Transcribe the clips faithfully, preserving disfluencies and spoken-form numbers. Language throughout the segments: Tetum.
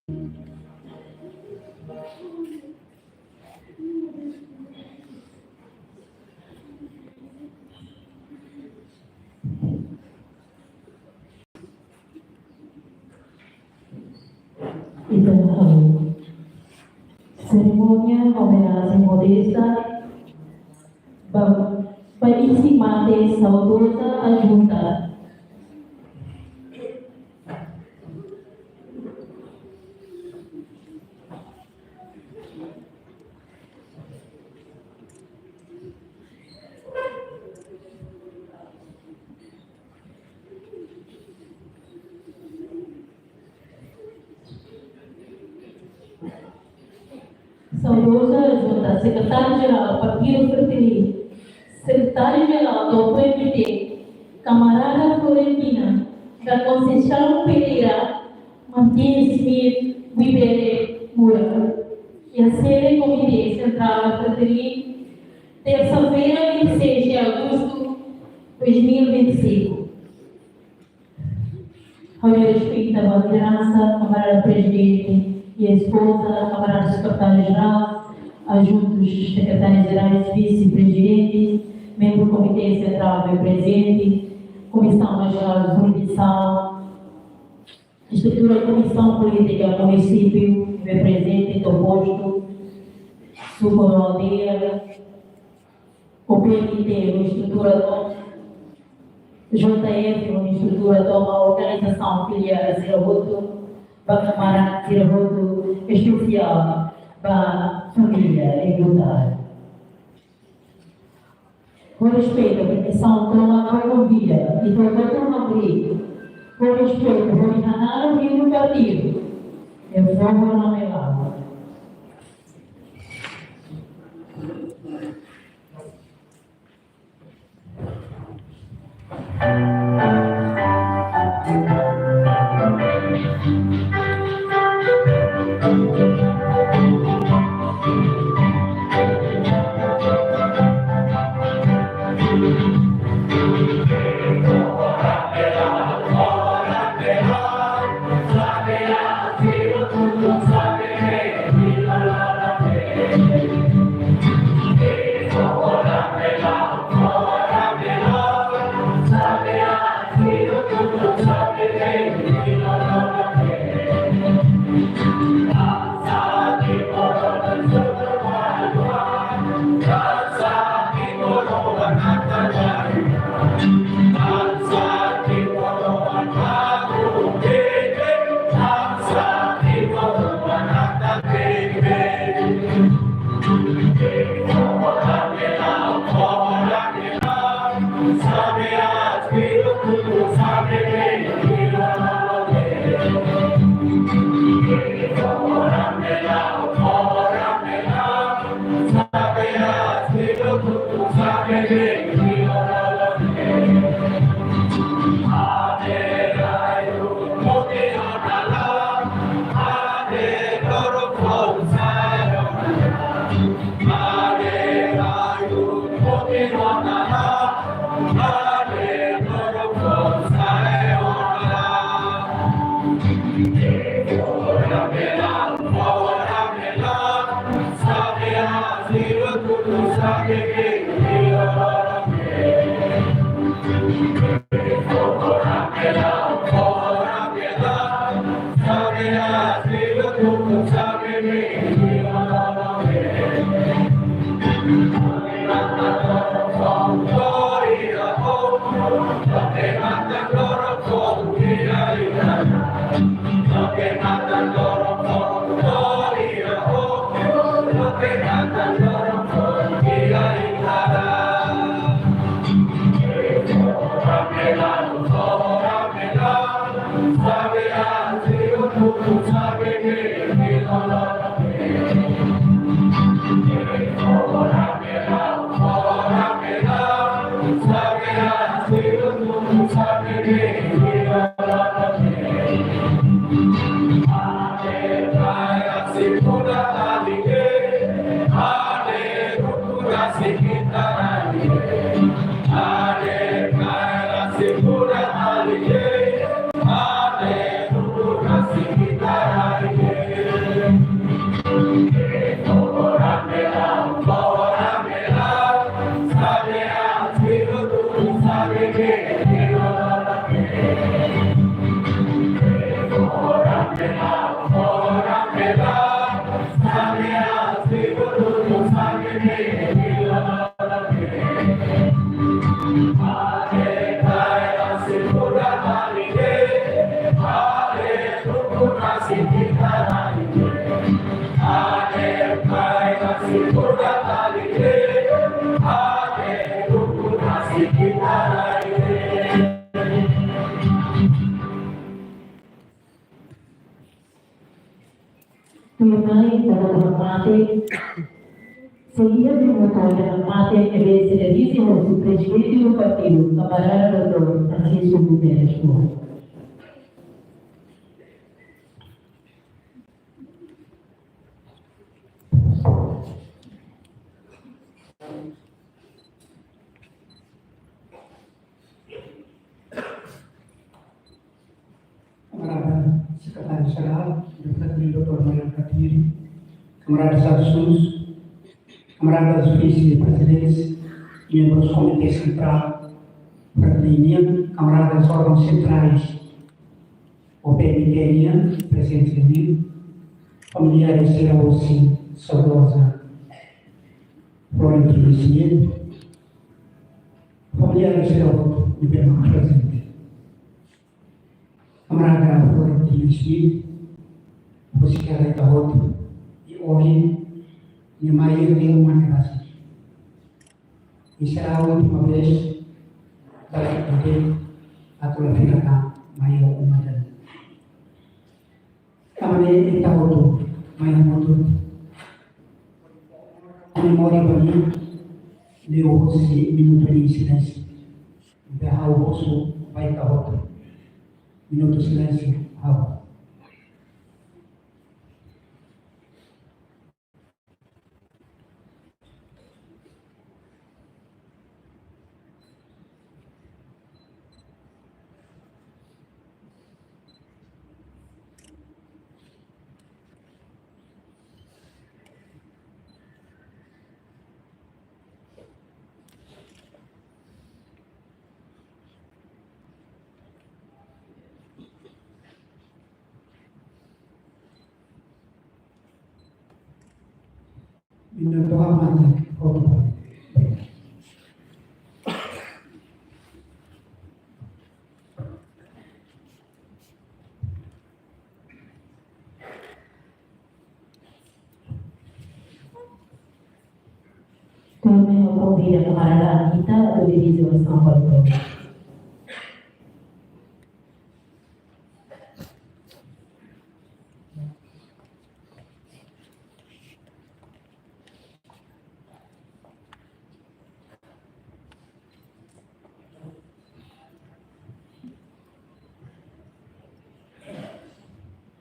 Ita halo serimónia omenajen modesta ba, ba isin mate saudoza Ajunta. Saudoza Ajunta, Sekretáriu-Jerál Partidu Fretilin, Sekretáriu-Jerál do P M T, Kamarada Florentina da Conceição Pereira Martins Smith Wibere Mura, iha sede Komité Sentrál Fretilin, tersa-feira, vinte e seis de agosto de dois mil e vinte e cinco. Ha'u-nia respeitu ba lideransa, kamarada prezidente i eskoza, kamarada sekretáriu-jerál, adjuntus sekretárius-jerais, vise-prezidente, membru Komité Sentrál, prezidente, Komisaun Nasionál Jurisdisaun, estrutura Komisaun Polítika Munisípiu, prezidente, to'o postu, suku no aldeia, O P M T, estrutura tomak, J F, estrutura tomak, organizasaun filiál sira hotu, ba kamarada sira hotu, espesiál ba família Engutar. Ho respeitu, protesaun tomak, ho konvida, i ho protesaun abri, ho respeitu, ho hananu, ho partidu, e fogo na melada. Tuirmai, dada hormat, seguida de uma conta na parte que vem se dirige ao vice-presidente do partido, camarada doutor Francisco Guterres Moura. Kamarada Sekretáriu Jerál, Deputadu doutor Mario Katiri, kamarada Sadu Sus, kamarada Vise-Prezidente, membru Komité Sentrál, Partidu nian, kamarada órgaun sentrais, O P M T nian, prezente nian, familiares sira hosi saudoza Florentina Schmidt, familiares sira hotu ne'ebé mak prezente. Kamarada Florentina Schmidt, hosi kala ita hotu, i ohin, nia mai iha uma ne'e rasik. I será a última vez, para poder atu la fila tan mai iha uma ida-ne'e. Tanba ne'e ita hotu, mai hamutuk, memória ba nia, liuhosi minutu de silénsiu. Entaun ha'u husu ba ita hotu. Minutu silénsiu, ha'u. Ina doa mate, foto. Tuirmai ha'u konvida kamarada Anita atu dirije orasaun ba todos.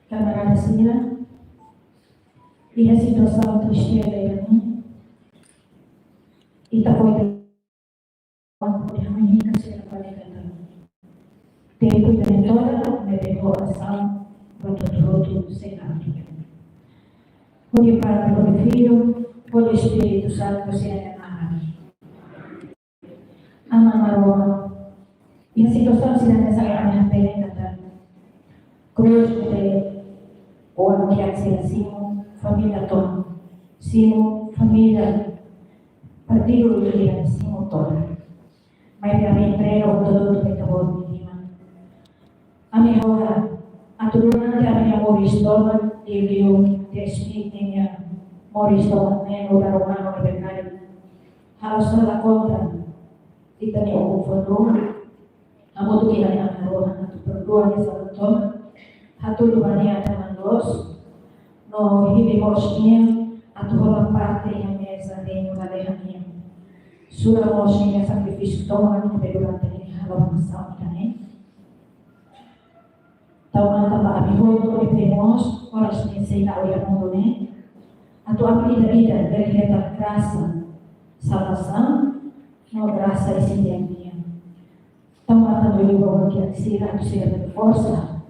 Kamarada sira, iha situasaun triste ida-ne'e, ita foin hodi hamai hikas sira balik ita. Tempu ida-ne'e todan ne'ebé ho orasaun ba hotu-hotu sei la abdiga. Hodi Pai, hodi Filho, hodi Espíritu Santu sira-nia naran. Aman Maromak, iha situasaun sira-ne'e sai ami hatene katak Krús ne'e oan kiak sira simu família tomak, simu família partidu ida, simu todan. Maibé ami entrega hotu-hotu ba Ita-Boot nia liman. Ami rona atu durante ami-nia moris tomak, liuliu Tia Schmidt ninia moris tomak ne'e, no dala ruma no ne'ebé kari halo sala kontra ita-nia ukun-fuan ruma. Hamutuk iha ami-nia rona atu perdua nia sala tomak, hatudu ba nia atan loos, no hili mós nia atu hola parte iha meza reinu lalehan nian. Sura mós nia sakrifísiu tomak ne'ebé durante ne'e halo nasaun ida-ne'e. Tau matan ba ami hotu ne'ebé mós oras ne'e sei la'o iha mundu ne'e, atu ami ida-idak bele hetan grasa salvasaun no grasa isin-di'ak nian. Tau matan ba liuliu ba kiak sira atu sira bele forsa,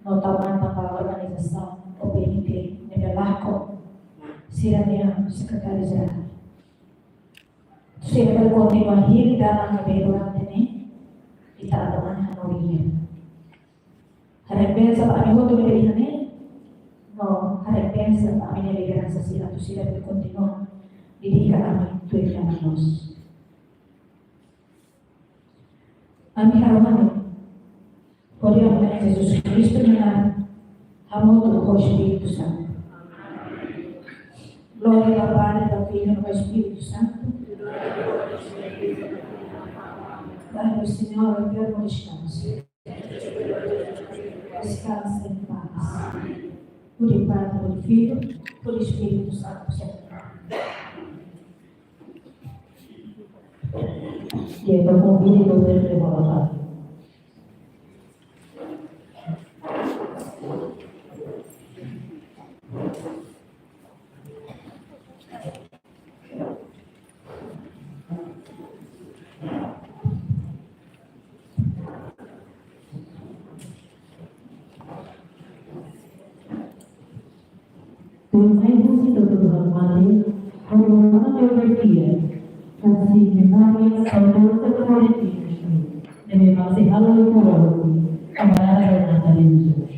no tau matan ba organizasaun O P M T ne'ebé lakon sira-nia sekretáriu jerál. Sira bele kontinua hili dalan ne'ebé durante ne'e ita atu hanorin. Haree bensa ba ami hotu ne'ebé iha ne'e, no haree bensa ba ami-nia lideransa sira atu sira bele kontinua hili Ami tuir Na'i Maromak. Ami halo mane, hodi Aman Jesus Kristu nia naran, hamutuk ho Espíritu Santu. Glória ba Padre, ba Filho, ba Espíritu Santu. Dai Señor eterno descanso. Descansa em paz. Glória ba Padre, ba Filho, ba Espíritu Santu. Ita konvida o governo de Bogotá. Tuirmai husi Doutór Rahmani, Romana Geografia, husi memória saudoza Florentino Schmidt, ne'ebé sei halo leitura husi kamarada Renata de Jesus.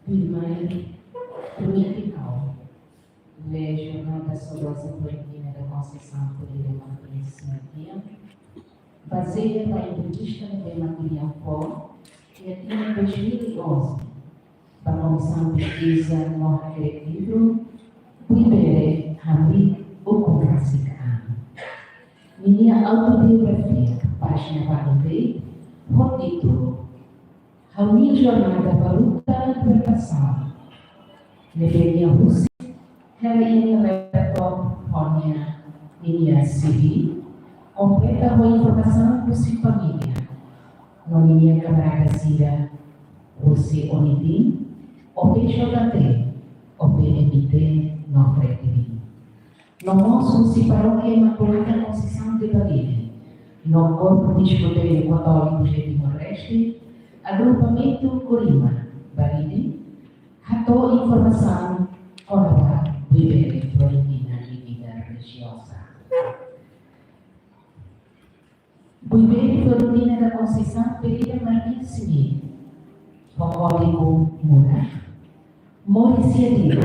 Tuirmai, primeiru ha'u lee jornál da saudoza Florentina da Conceição Pereira Martins Schmidt nian, bazeia ba entrevista ne'ebé mak nia fó iha tinan dois mil e onze ba Komisaun Peskiza no Hakerek Livru, Buibere, hamriik ukun rasik anos. Ninia autobiografia, pájina balu de'it, ho títulu Ha'u-nia Jornada ba Luta Libertasaun, ne'ebé nia husik hela iha nia laptop ho nia, ninia C V, kompleta ho informasaun husi família no ninia kamarada sira husi Onitin, O P J T, O P M T no Fretilin. No mós husi Parókia Imaculada Conceição de Babilé, no Corpo de Escuteiros Católicos de Timor-Leste, Agrupamentu Kurima, Baridi, hato'o informasaun kona-ba Buibere Florentina nia vida relijioza. Buibere Florentina da Conceição Pereira Martins Schmidt, ho kódigu murak, moris iha Dili,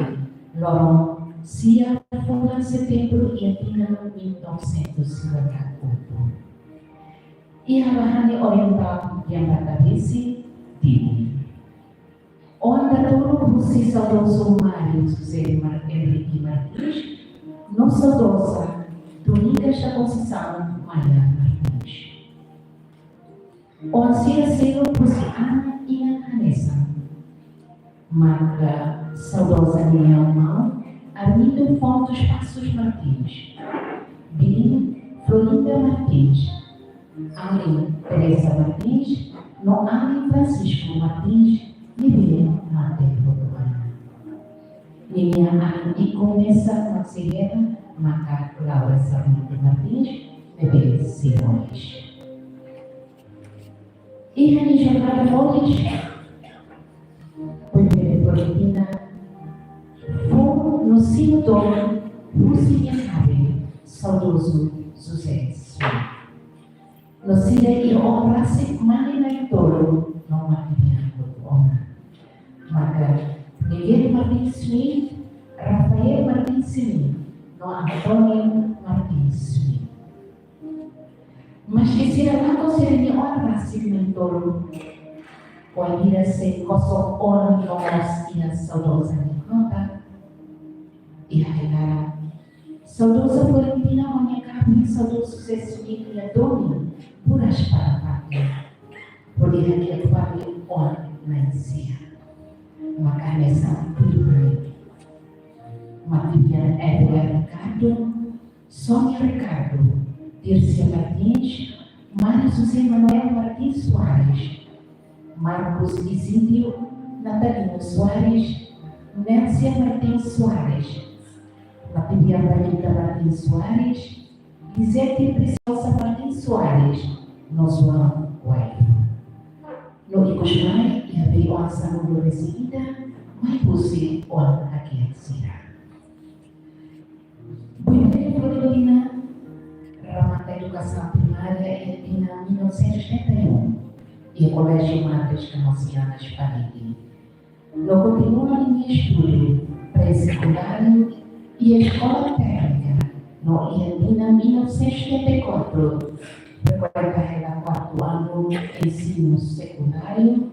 loron sia fulan Setembru iha tinan mil novecentos e cinquenta e oito. Iha Bahani Orientál, Diambatabesi, Dili. Oan datoluk husi saudozu Mário José Mar-, Henrique Martins, no saudoza Domingas da Conceição Maia Martins. Oan sira seluk husi aman-inan hanesan. Maka saudoza ninia maun, Armindo Fontes Passos Martins, biin Florinda Martins, alin Teresa Martins, no alin Francisco Martins, ne'ebé mate hotu ona. Ninia alin ikun mesak mak sei hela maka Laura Sarmento Martins, ne'ebé sei moris. Iha nia jornada moris, Buibere Florentina fó no simu domin husi nia kaben, saudozu José Smith. No sira iha oan rasik mane na'in-tolu no mane na'in-haat ona. Maka Miguel Martins Schmidt, Rafael Martins Schmidt, no Antonio Martins Schmidt. Maski sira lakon sira-nia oan rasik na'in-tolu, wainhira sei kosok oan no mós iha saudoza nia konta, iha ai-laran saudoza Florentina ho nia kaben saudozu José Smith nia domin buras para pátria, hodi hakiak fali oan na'in-sia. Maka hanesan tuirmai, mate-bian Evelyn Ricardo, Sónia Ricardo, Dircia Martins, Mário José Manuel Martins Soares, Marcos Isídio, Natalino Soares, Mércia Martins Soares, Matilde Ampardita Martins Soares, Lisete Preciosa Martins Soares, no João Coelho. No ikus mai, iha bee oan sanulu resin ida, mai husi oan hakiak sira. Buibere Florentina remata edukasaun primária iha tinan mil novecentos e setenta e um, iha Colégio Madres Canossianas Palete. No kontinua ninia estudu pré-sekundáriu iha eskola téknika, no iha tinan mil novecentos e setenta e quatro, frequenta hela kuartu anu ensinu sekundáriu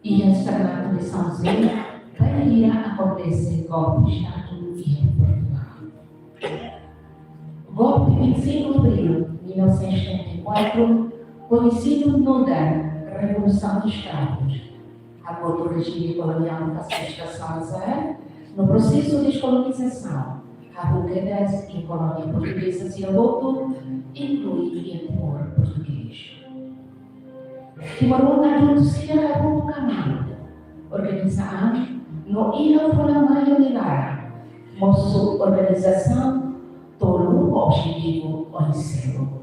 iha Externato de São José, bainhira akontese golpe de Estado iha Portugal. Golpe vinte e cinco de abril de mil novecentos e setenta e quatro, koñesidu nu'udar Revolução dos Cravos, hakotu rejime koloniál fasista Salazar, no prosesu deskolonizasaun, hahú kedas iha kolónia portugeza sira hotu, inklui iha Timor Portugés. Timoroan adultu sira hahú buka malu, organiza an no iha fulan maiu nia laran, mosu organizasaun tolu ho objetivu oin seluk.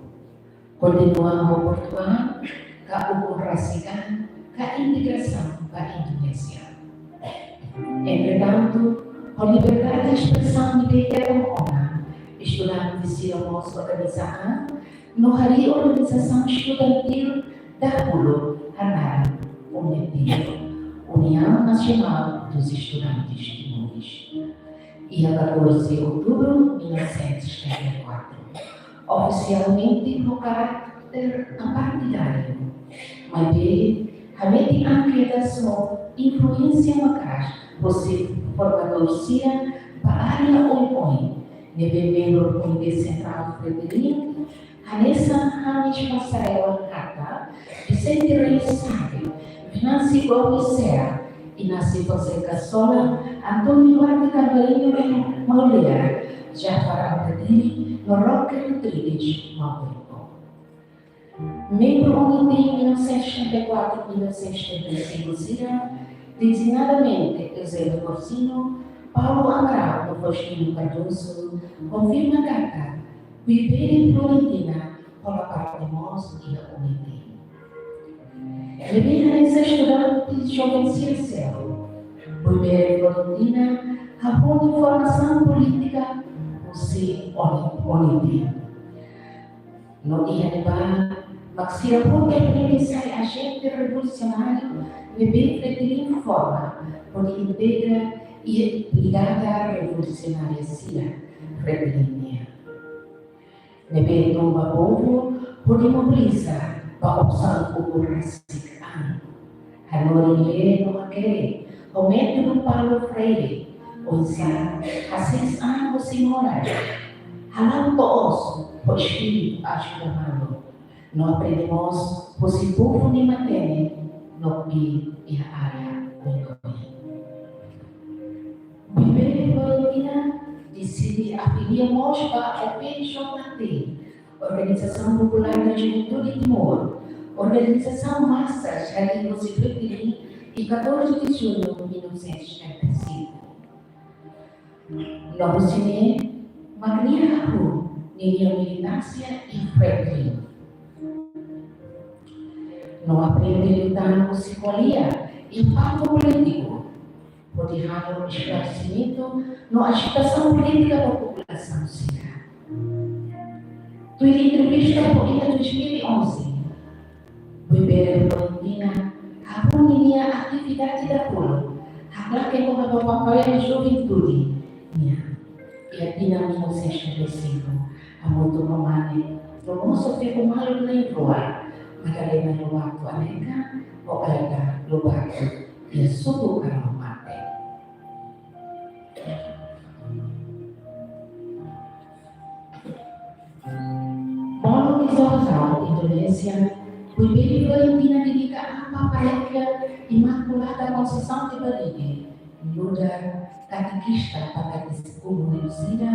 Kontinua ho Portugal, ka ukun rasik an, ka integrasaun ba Indonézia. Entretantu, ho liberdade de espresaun ne'ebé hetan ona, estudante sira mós organiza an, no harii organizasaun estudantíl dahuluk hanaran UNETIL, União Nacional dos Estudantes Timores, iha catorze de outubro de mil novecentos e setenta e quatro, ofisialmente ho karáter apartidáriu, maibé hametin an kedas ho influénsia maka'as husi formadór sira ba área oioin, ne'ebé membru Komité Sentrál Fretilin, hanesan James Passarella Hata, Vicente Reis Sade, Venâncio Gomes Serra, Inácio Fonseca Sola, António Duarte Carvalho Maulea, Jafar Alkadiri, no Roque Rodrigues Malveco. Membru UNETIL mil novecentos e setenta e quatro, mil novecentos e setenta e cinco sira, designadamente Eusébio Corsino, Paulo Amaral no Faustino Cardoso, konfirma katak Buibere Florentina hola parte mós iha UNETIL. Ne'ebé hanesan estudante joven sira seluk, Buibere Florentina hahú nia formasaun polítika husi UNETIL. No iha ne'ebá mak sira hotu aprende sai ajente revolusionáriu ne'ebé Fretilin forma hodi integra iha brigada revolusionária sira Fretilin nian. Ne'ebé tun ba povu hodi mobiliza ba opsaun ukun rasik an. Hanorin lee no hakerek ho métodu Paulo Freire, oinsá hasees an husi moras, hala'o to'os ho espíritu ajuda malu, no aprende mós husi povu nia matenek no kbiit iha área oioin. Buibere Florentina deside afilia mós ba O P J T, Organização Popular da Juventude Timor, organizasaun massa harii husi Fretilin iha catorze de junho de mil novecentos e setenta e cinco. No husi ne'e mak nia hahú ninia militánsia iha Fretilin. No aprende luta husi ko'alia iha palku polítiku, hodi halo esklaresimentu no ajitasaun polítika ba populasaun sira. Tuir entrevista ho iha dois mil e onze, Buibere Florentina hahú ninia atividade dahuluk haklaken kona-ba papél juventude nian iha tinan mil novecentos e setenta e cinco, hamutuk ho mane no mós ho feto malu na'in-rua, Madalena Lobato Aneka ho Aida Lobato, iha suku Karaumate. Molok iha Jorjão, Indonézia, Buibere Florentina dedika an ba Parókia Imaculada Conceição de Balibe, nu'udar katekista ba katekúmenu sira,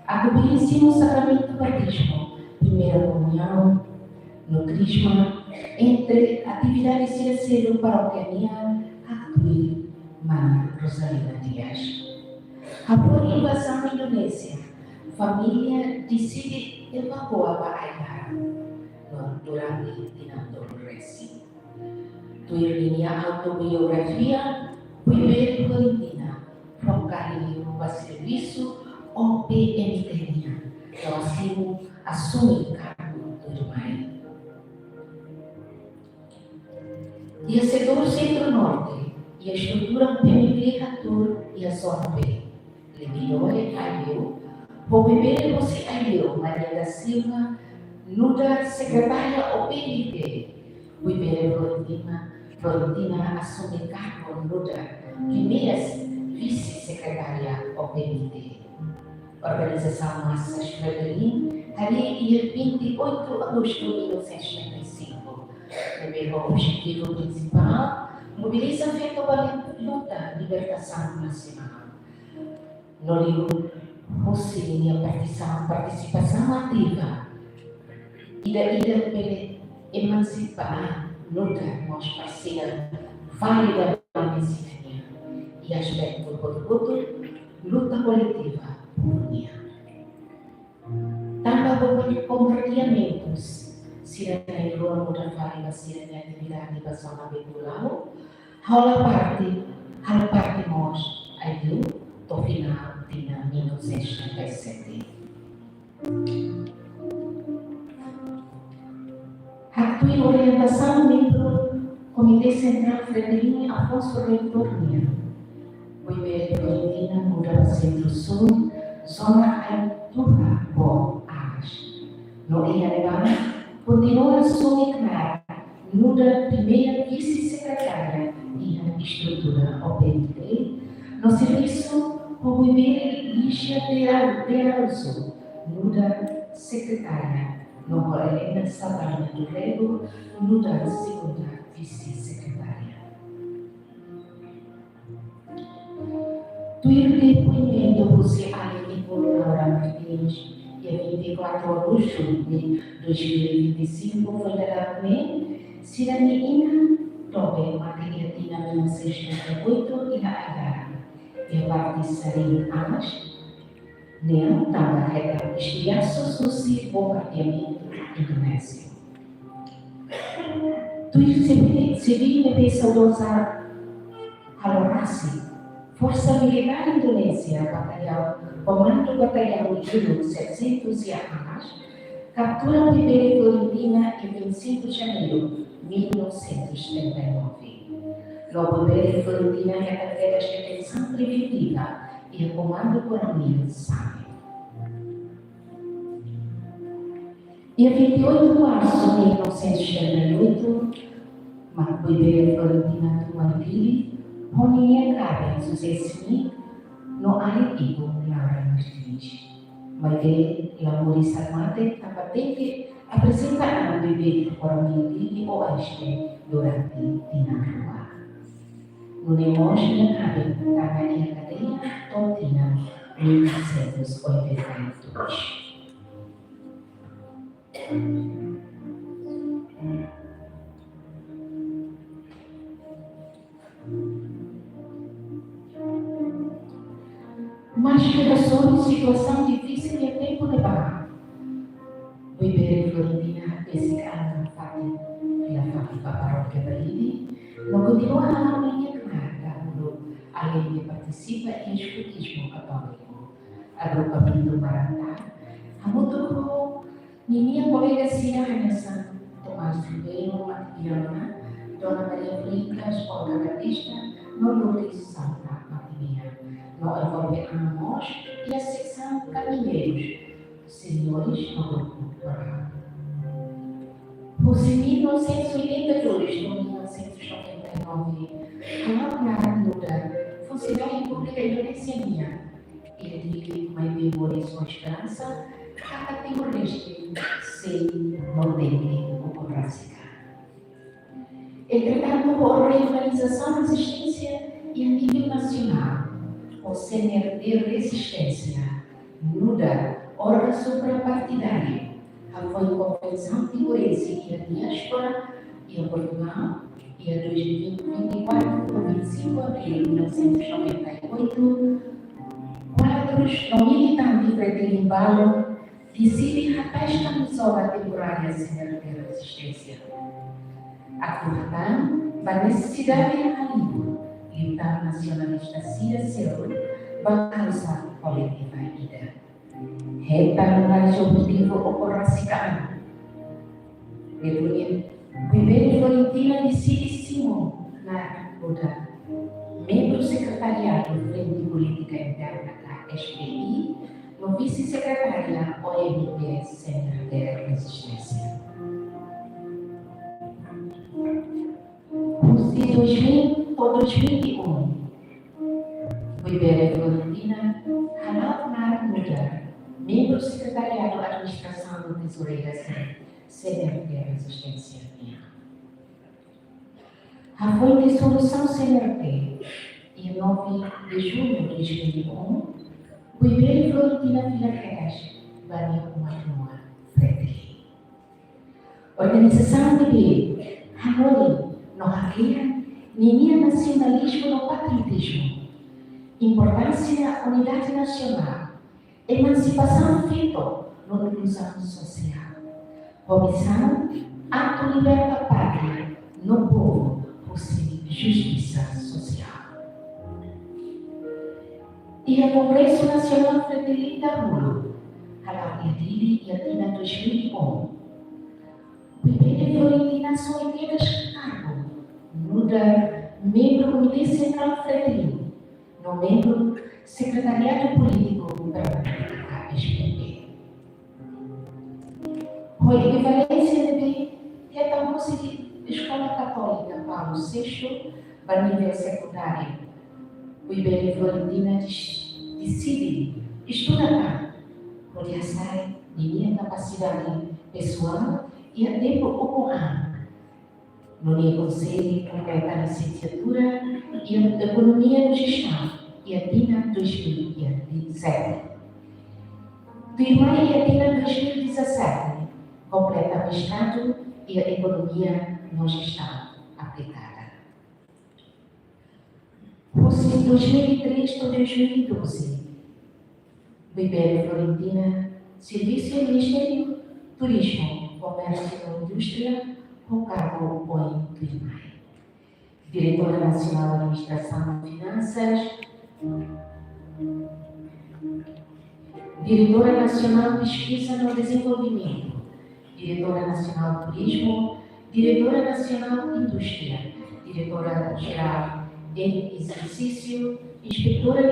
atu bele simu sakramentu batizmu, primeira komuñaun, no krizma, Entre atividade sira seluk parókia nian haktuir Mana Rosalina Dias. Hafoin invazaun Indonézia, família deside evakua ba ai-laran durante tinan tolu resin. Tuir ninia autobiografia, Buibere Florentina fó kaer liu ba servisu O P M T nian, no assume, assume kargu tuirmai. Iha setór Sentru-Norte, iha estrutura O P M T hatuur iha zona B. Liuliu, Ayleu, Buibere husi Ayleu Maria da Silva nu'udar sekretária O P M T. Buibere Florentina, Florentina assume kargu nu'udar primeira vise-sekretária O P M T. Organizasaun Masas Fretilin harii iha vinte e oito de agosto de mil novecentos e setenta e cinco, ne'ebé ho objetivu prinsipál mobiliza feto ba luta libertasaun nasionál. No liuhusi ninia partisa-, partisipasaun ativa, ida-idak bele emansipa nu'udar mós parsida válida ba sira-nia iha aspetu hotu-hotu luta koletiva purnia. Tanba bom-, bombardeamentus sira na'in-rua muda fali ba sira-nia atividade ba zona Betulau, halo parte, halo parte mós Ayleu to'o finál tinan mil novecentos e setenta e sete. Haktuir orientasaun membru Komité Sentrál Fretilin Afonso Reitor nian, Buibere Florentina muda ba Sentru-Súl, zona Aituha, Bo'o, Alas. No iha ne'ebá, kontinua assume knaar nu'udar primeira vise-sekretária iha estrutura O P M T, no servisu ho Buibere Lígia de Ar-, de Araújo nu'udar sekretária, no ho Helena Savana do Rego nu'udar segunda vise-sekretária. Tuir depoimentu husi alin Ibu Laura Martins, dia vinte e quatro de agosto de dois mil e vinte e cinco, foin dadauk ne'e, sira-nia inan doben mate iha tinan mil novecentos e setenta e oito iha ai-laran, iha parte Sarin, Alas, ne'e tanba hetan estilhaços husi bombardeamentu Indonézia. Tuir CV, CV ne'ebé saudoza halo rasik, Forsa Militár Indonézia, Batallaun, Komandu Batallaun Yuluk setecentos iha Alas, kaptura Buibere Florentina iha vinte e cinco de janeiro de mil novecentos e setenta e nove. No Buibere Florentina hetan detensaun preventiva iha Komandu Koronel Same. Dia vinte e oito de março de mil novecentos e setenta e oito, Buibere Florentina tun mai Dili, ho ninia kaben José Smith, no alin Ibu Laura Martins. Maibé la moris armate, tanba tenke aprezenta an ba Buibere Florentina iha Oeste durante tinan rua. Nune'e mós nia kaben tama iha kadeia to'o tinan mil novecentos e oitenta e dois. Maske hasoru situasaun difisil iha tempu ne'ebá, Buibere Florentina besik an nafatin fila fali ba Parókia Balide, no kontinua halo ninia knaar dahuluk, alende partisipa iha eskotismu katóliku. Agrupa Pintu Marantá, hamutuk ho ninia kolega sira hanesan Tomás Ribeiro, Mati Biana, Dona Maria Freitas, Olga Batista, no Lourdes Santa Matilha. No envolve an mós iha seksaun kaminheirus, seniores no grupu koral. Husi mil novecentos e oitenta e dois to'o mil novecentos e noventa e nove, hala'o knaar nu'udar funsionáriu públiku Indonézia nian, iha Dili, maibé moris ho esperansa katak Timor-Leste sei no tenke ukun rasik an. Entretantu, ho organizasaun rezisténsia iha nivel nasionál, ho C N R T Rezisténsia nu'udar órgaun suprapartidáriu, hafoin konvensaun timorense iha diáspora iha Portugal, iha dois mil e vinte e quatro, vinte e cinco de abril de mil novecentos e noventa e oito, kuadrus no militante Fretilin balu deside hatesta zona temporária semináriu de rezisténsia. Atu hatán ba nesesidade halimar liutadór nasionalista sira seluk ba kauza koletiva ida. Hetan laiha objetivu okorrasika an. Ne'ebé Buibere Florentina deside simu naran nu'udar membru sekretariadu Frente Polítika Interna ka S P I, no vise-sekretária O M P Semináriu de Rezisténsia. Husi dois mil to'o dois mil e um, Buibere Florentina hala'o naran nu'udar membru sekretariadu administrasaun no tezoureiru sira Semináriu de Rezisténsia nian. Hafoin dissolusaun C N R T, iha nove de julho de dois mil e um, Buibere Florentina fila kedas ba nia uma-na'in Fretilin. Organizasaun ne'ebé hanorin no haklean ninia nasionalizmu no patriotizmu, importánsia unidade nasionál, emansipasaun feto no inkluzaun sosiál, ho misaun atu liberta pátria no povu husi injustisa sosiál. Iha Kongresu Nasionál Fretilin dahuluk, hala'o iha Dili iha tinan dois mil e um, Buibere Florentina asumi kedas kargu nu'udar membru Komité Sentrál Fretilin no membru Sekretariadu Polítiku Permanente K S P P. Ho ekivalénsia ne'ebé hetan husi Eskola Katólika Paulo sexto ba nivel sekundáriu, Buibere Florentina des-, deside estuda tan, hodi hasai ninia kapasidade pesoál iha tempu ukun an. Nune'e konsege kompleta lisensiatura iha Ekonomia no Jestaun iha tinan dois mil e dezassete. Tuirmai iha tinan dois mil e dezassete, kompleta mestradu iha Ekonomia no Jestaun Aplikada. Husi dois mil e três to'o dois mil e doze, Buibere Florentina servisu iha Ministériu Turizmu, Komérsiu no Indústria, ho kargu oin tuirmai: Diretora Nasionál Administrasaun no Finansas, Diretora Nasionál Peskiza no Dezenvolvimentu, Diretora Nasionál Turizmu, Diretora Nasionál Indústria, Diretora Jerál em Ezersísiu, Inspetora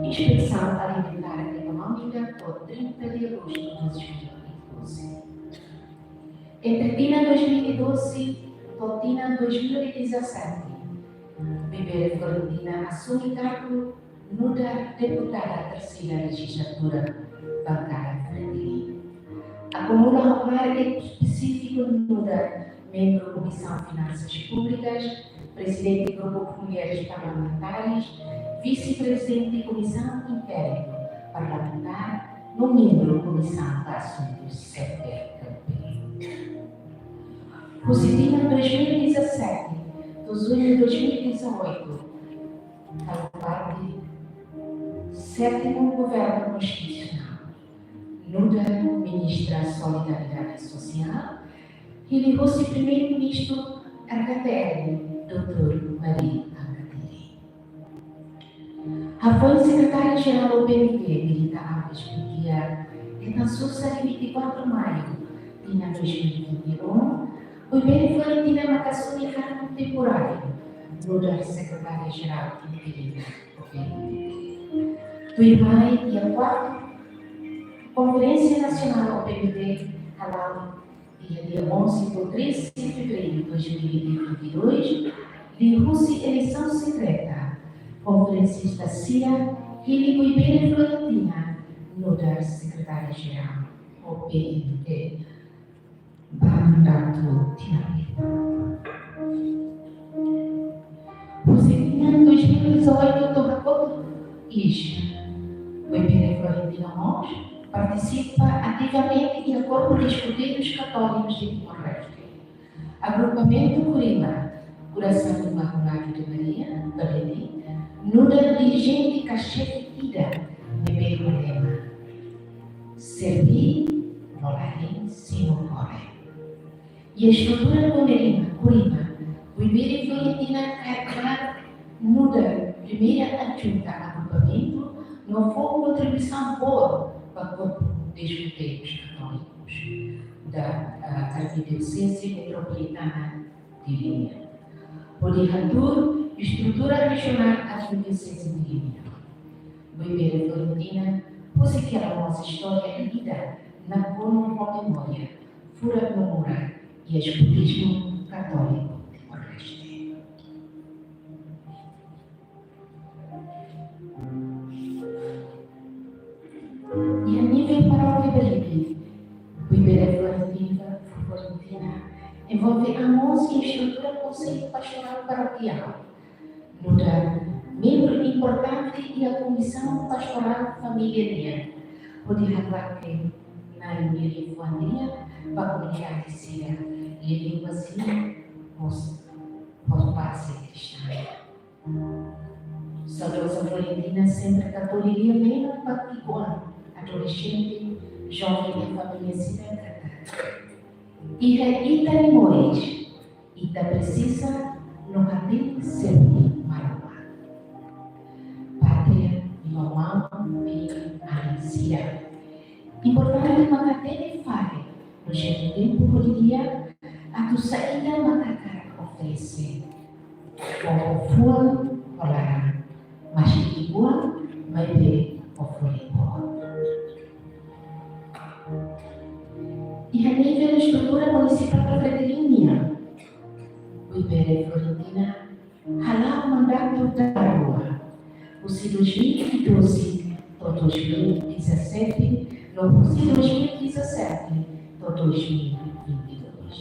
Inspesaun Alimentár Ekonómika, to'o trinta de agosto de dois mil e doze. Entre tinan dois mil e doze to'o tinan dois mil e dezassete, Buibere Florentina asumi kargu nu'udar deputada terseira lejizlatura bankada Fretilin. Akumula ho kaer espesífiku nu'udar membru Komisaun Finansas Públikas, prezidente Grupu Mulheres Parlamentares, vise-prezidente Komisaun Inkéritu Parlamentár, no membru Komisaun ba Asuntus C P L P. Husi tinan dois mil e dezassete to'o juñu dois mil e dezoito, halo parte sétimu Governu Konstitusionál, nu'udar Ministra Solidariedade Sosiál, hili husi Primeiru-Ministru R K T L, doutór Mari Alkatiri. Hafoin Sekretária Jerál O P M T, Benita Alves Peguiar, hetan susar iha vinte e quatro Maiu, tinan dois mil e vinte e um, Buibere Florentina maka asumi kargu temporáriu nu'udar Sekretária Jerál Interina O P M T. Tuirmai iha kuartu Konferénsia Nasionál O P M T, hala'o iha dia onze to'o treze de fevereiro de dois mil e vinte e dois, liuhusi eleisaun sekreta, konferensista sira hili Buibere Florentina nu'udar Sekretária Jerál O P M T ba mandatu tinan ida. Husi tinan dois mil e dezoito to'o hakotu iis, Buibere Florentina mós partisipa ativamente iha Corpo de Escudeiros Católicos de Timor-Leste. Agrupamentu Kurima, Coração Imaculado de Maria, Belém, nu'udar dirijente ka xefe ida ne'ebé ho lema: Serbí no laen simu kore. Iha estrutura Kurima, Kurima, Buibere Florentina kaer klaru nu'udar primeira adjunta agrupamentu no fó kontribuisaun boot ba Corpo dos Presbíteros Católicos da, ah, Arquidiocese Metropolitana de Lima. Hodi hatuur estrutura rejionál Arquidiocese de Lima. Buibere Florentina husik hela mós istória ida nakonu ho memória, furak no moras iha juventude katóliku Timor-Leste. Iha nivel parókia Belém, Buibere Florentina, Florentina envolve an mós iha estrutura Konsellu Pastorál Parokiál, nu'udar membru importante iha Komisaun Pastorál Família nian, hodi haklaken Nai Maria Fuandia ba komunidade sira, liuliu ba sira mós, mós base kristaun. Saudoza Florentina sempre katóliku, lema ba ki'ikoan, adolexente, joven i família sira katak: Iha ita-nia moris, ita presiza no hatene serví Maromak. Pátria, irmaun, bin, alin sira. Importante maka hatene fali, durante tempu hodi di'ak, atu saida maka hakarak oferese. Ho fuan ho laran, mas igual, maibé ho folin boot. Iha nivel estrutura munisipál Fretilin nian, Buibere Florentina hala'o mandatu dala rua, husi dois mil e doze to'o dois mil e dezassete, no husi dois mil e dezassete to'o dois mil e vinte e dois,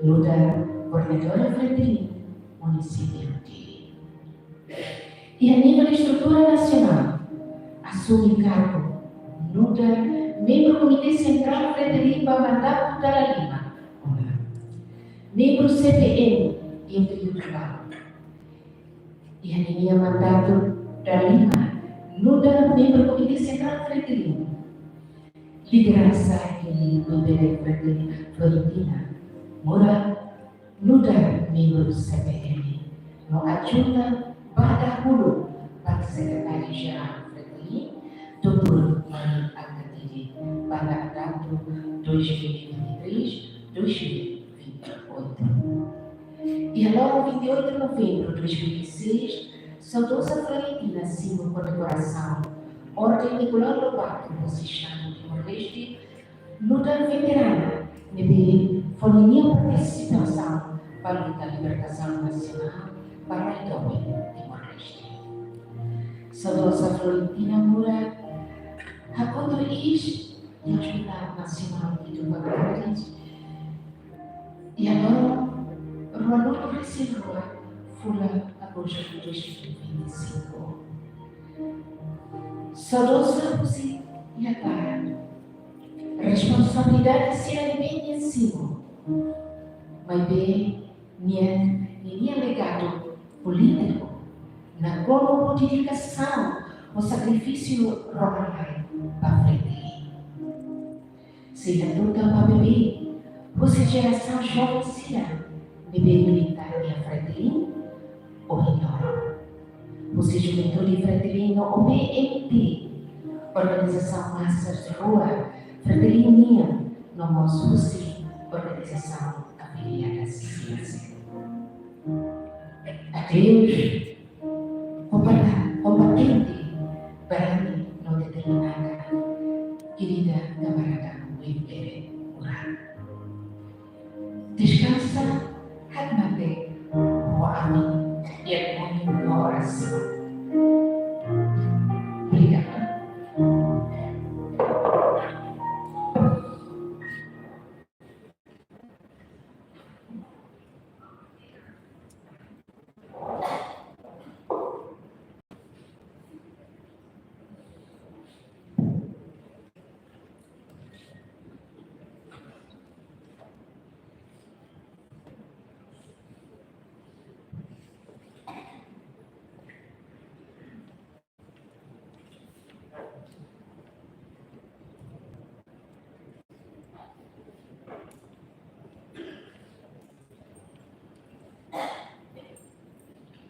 nu'udar koordenadora Fretilin munisípiu Dili. Iha nivel estrutura nasionál, asume kargu nu'udar membru Komité Sentrál Fretilin ba mandatu dala lima ona, membru C P M iha períodu balu. Iha ninia mandatu dala lima nu'udar membru Komité Sentrál Fretilin, lideransa iha Buibere Fretilin Florentina mora nu'udar membru C P M no adjunta ba dahuluk ba Sekretáriu Jerál Fretilin, doutór Mari Alkatiri, ba mandatu dois mil e vinte e três, dois mil e vinte e oito. Iha loron vinte e oito de novembro de dois mil e seis, saudoza Florentina simu kondekorasaun Orden de Color Lobato husi Estadu Timor-Leste, nu'udar veterana ne'ebé fó ninia partisipasaun ba luta libertasaun nasionál ba rai doben Timor-Leste. Saudoza Florentina moras hakotu iis iha Hospital Nasionál Guido Valadares, iha loron ruanulu-resin-rua fulan Agostu dois mil e vinte e cinco. Saudoza husik iha tahan responsabilidade sira ne'ebé nia simu, maibé nia, ninia legadu polítiku nakonu ho dedikasaun no sakrifísiu rona-laek ba Fretilin. Sira tuta ba beibeik, husi jerasaun joven sira ne'ebé milita iha Fretilin ohin loron, husi Juventude Fretilin no O B M T, organizasaun masa rua Fretilin nian, no mós husi organizasaun afiliada sira seluk. Adeus kombata-, kombatente barani no determinada, kerida kamarada Buibere Uran. Deskansa, hakmatek ho ami iha domin no orasaun. Obrigada.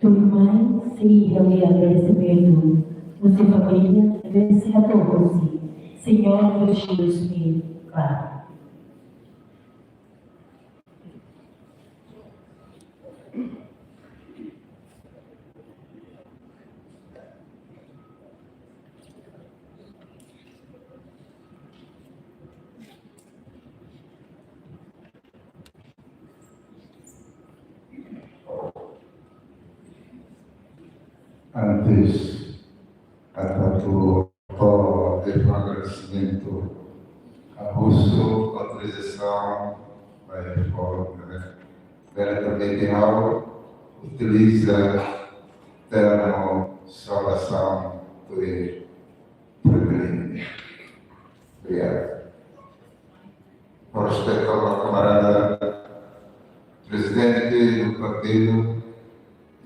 Tuirmai sei halo agradesimentu husi família ne'ebé sei hato'o husi Señór Virgílio Smith Clara. Antes, atu hato'o agradesimentu, ha'u husu autorizasaun ba informe, ne'e. Bele permite ha'u utiliza termu saudasaun tuir Fretilin. Obrigadu. Ho respeitu ba kamarada Prezidente do Partidu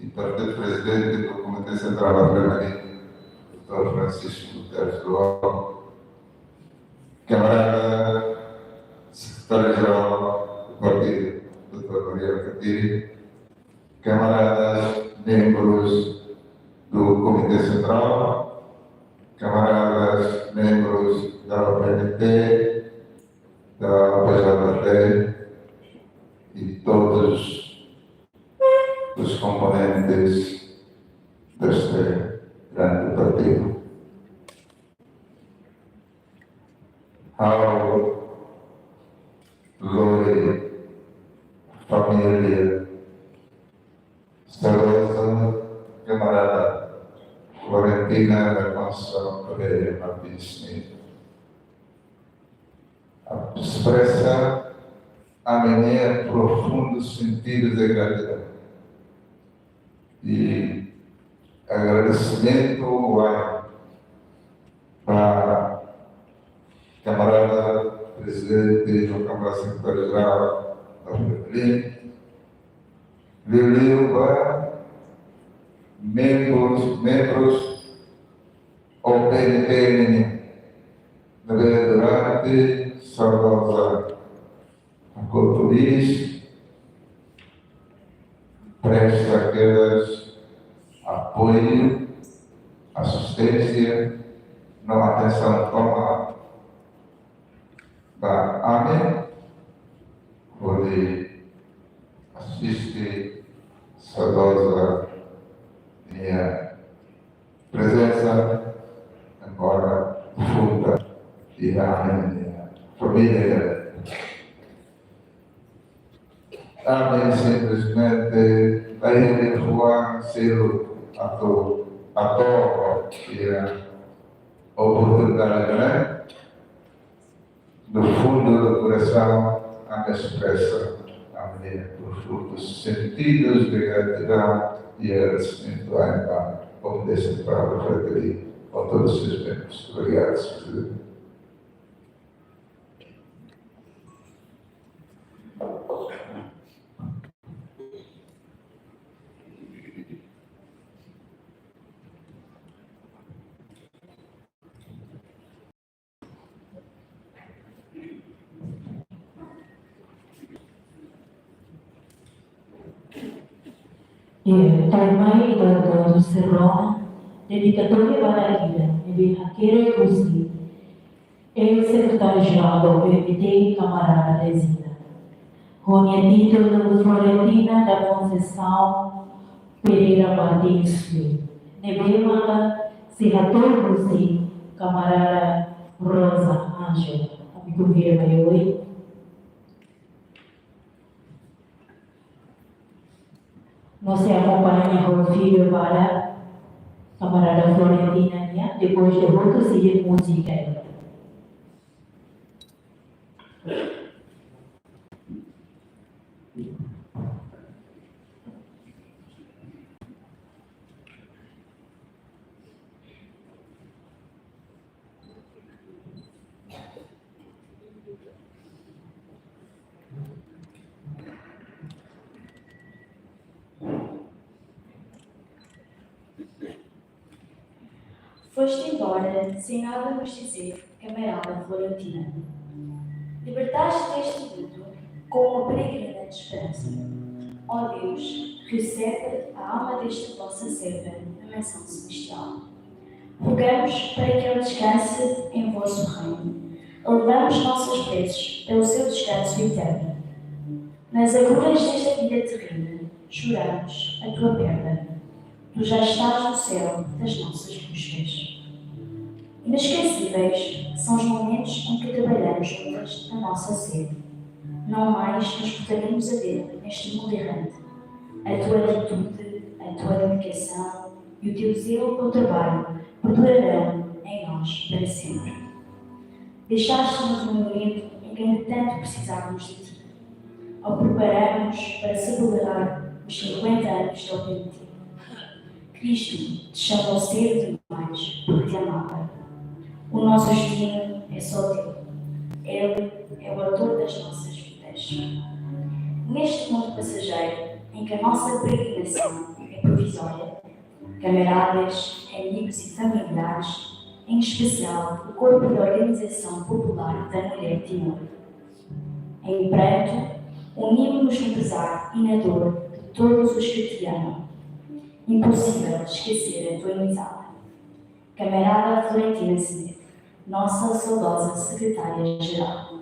i parte Prezidente do Komité Sentrál ba Fretilin, doutór Francisco Guterres Lobão, kamarada Sekretáriu Jerál do Partidu, doutór Mari Alkatiri, kamaradas membrus do Komité Sentrál, kamaradas membrus da O P N T, da O P J T i todos os componentes deste grande partido. Ha'u lori família saudoza kamarada Florentina da Conceição Pereira Martins Neto. Espresa ami-nia profundu sentidu de gratidão i agradesimentu wa'in ba kamarada Prezidente no kamarada Sekretáriu Jerál da Fretilin, liuliu ba membrus, membrus O P N T nian, ne'ebé durante saudoza Akotu Bis presta kedas apoiu, asisténsia no atensaun tomak ba ami hodi asiste saudoza nia prezensa, embora profunda, iha ami-nia família. Ami simplesmente la iha liafuan seluk atu hato'o iha oportunidade ne'e. Do fundo do coração, ami espresa ami-nia profundu sentidu de gratidão i agradesimentu ba Komité Sentrál da Fretilin, ho todos os seus membros. Obrigadu, señór Prezidente. Tuirmai, doutór José Roma, dedikatória ba ida, ne'ebé hakerek husi eis-sekretáriu-jerál do O P N T, kamarada Rezina. Ho nia títulu Florentina da Conceição Pereira Martins Filho, ne'ebé maka sei hato'o husi kamarada Rosa Ângela. Ami konvida ba oin. No sei akompaña ho filho ba kamarada Florentina nian, depois de hotu sei múzika. Foste embora sem nada nos dizer, camarada Florentina. Libertaste este mundo com uma peregrina esperança. ó Deus, recebe a alma desta vossa serva na mansão celestial. Rogamos para que ela descanse em vosso reino. Elevamos nossas preces pelo seu descanso eterno. Nas agruras desta vida terrena, choramos a tua perda. Tu já estás no céu das nossas buscas. Inesquecíveis são os momentos em que trabalhamos juntas na nossa sede. Não mais nos portaremos a ver neste mundo errante. A tua atitude, a tua dedicação e o teu zelo pelo trabalho perdurarão em nós para sempre. Deixaste-nos no momento em que tanto precisávamos de ti, ao preparar-nos para celebrar os cinquenta anos da O P M T. Cristo te chamou cedo demais porque te amava. O nosso destino é só teu. Ele é o autor das nossas vidas. Neste mundo passageiro, em que a nossa peregrinação é provisória, camaradas, amigos e familiares, em especial o corpo da Organização Popular da Mulher de Timor, em pranto, unimos-nos no pesar e na dor de todos os que te amam. Impossível esquecer a tua amizade. Camarada Florentina Semedo, nossa saudosa secretária-geral.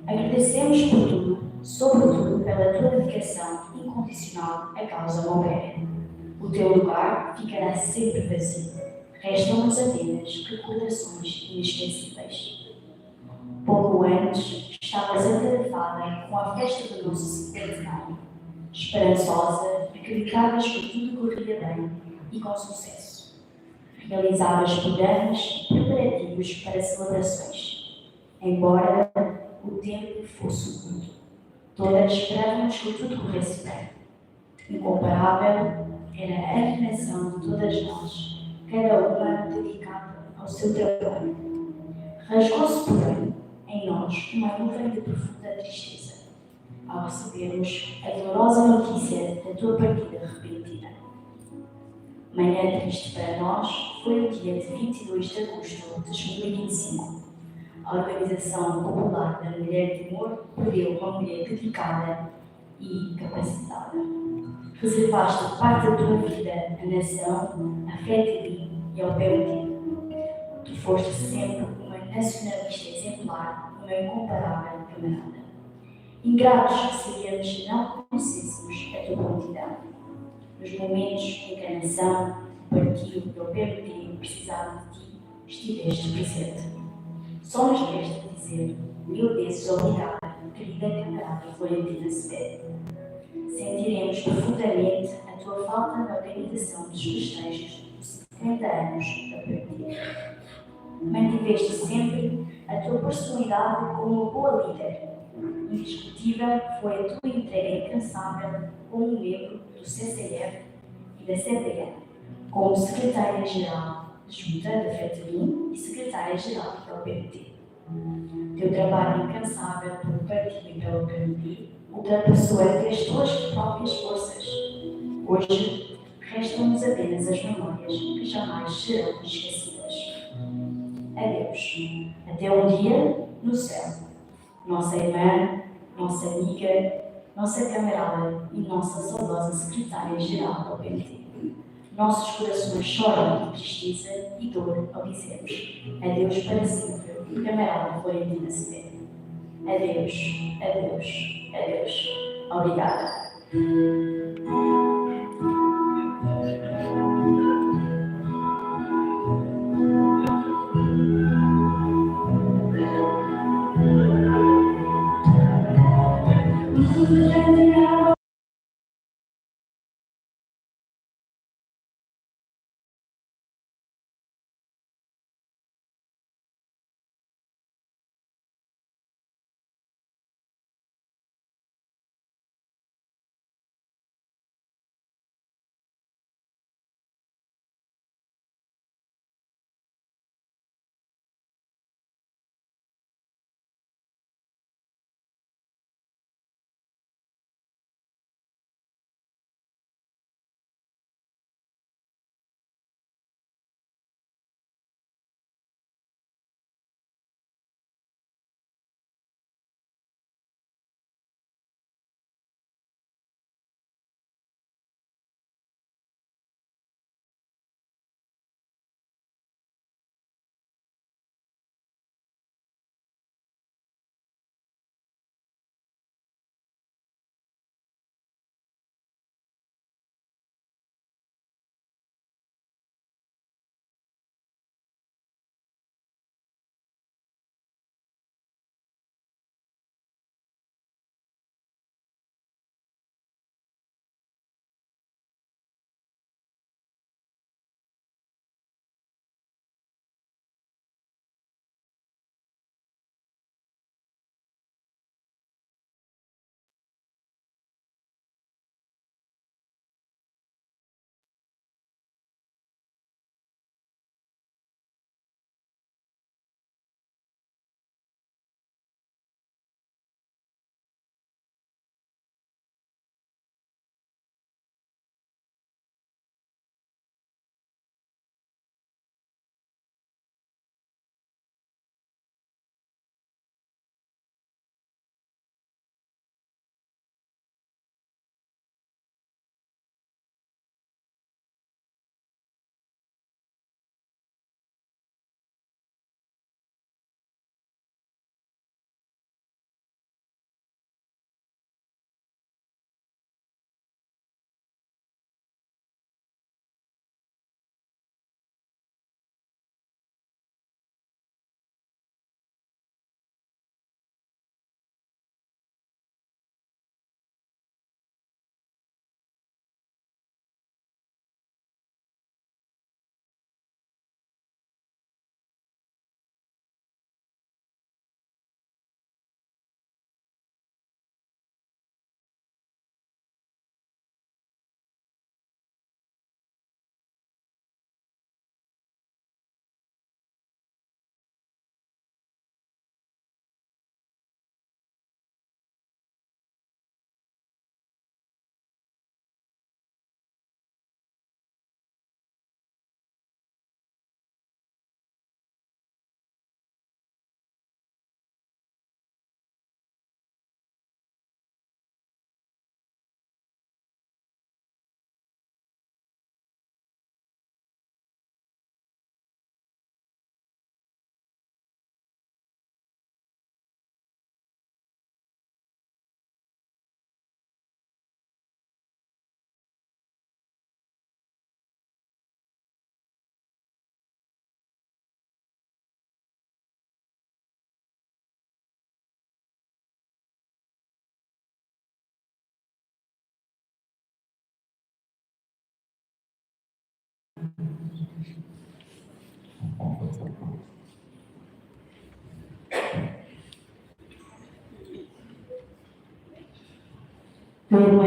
Agradecemos por tudo, sobretudo pela tua dedicação incondicional à causa Maubere. O teu lugar ficará sempre vazio. Restam-nos apenas recordações inesquecíveis. Pouco antes, estavas atarefada com a festa do nosso cinquentenário. Esperançosa, acreditavas que tudo correria bem e com sucesso. Realizavas programas preparativos para celebrações. Embora o tempo fosse curto, todas esperávamos que tudo corresse bem. Incomparável era a animação de todas nós, cada uma dedicada ao seu trabalho. Rasgou-se, porém, em nós uma nuvem de profunda tristeza ao recebermos a dolorosa notícia da tua partida repentina. Manhã triste para nós foi o dia de vinte e dois de agosto de dois mil e vinte e cinco. A Organização Popular da Mulher de Timor perdeu uma mulher dedicada e capacitada. Reservaste parte da tua vida à nação, à fé de mim e ao P M T. Tu foste sempre uma nacionalista exemplar, uma incomparável camarada. Ingratos seríamos se não reconhecêssemos a tua prontidão. Nos momentos em que a nação, o partido e o P M T precisavam de ti, estiveste presente. Só nos resta dizer mil vezes obrigada, querida camarada Florentina Semedo. Sentiremos profundamente a tua falta na organização dos festejos dos cinquenta anos da P M T. Mantiveste sempre a tua personalidade como uma boa líder. Indiscutível foi a tua entrega incansável como um membro do C C F e da C P N, como secretária-geral adjunta da FETILIN e secretária-geral da O P M T. Teu trabalho incansável pelo partido e pelo P M T ultrapassou até as tuas próprias forças. Hoje, restam-nos apenas as memórias que jamais serão esquecidas. Adeus. Até um dia no céu. Nossa irmã, nossa amiga, nossa camarada e nossa saudosa secretária-geral da O P M T. Nossos corações choram de tristeza e dor ao dizermos adeus para sempre, camarada Florentina Semedo. Adeus, adeus, adeus. Obrigada. Tuirmai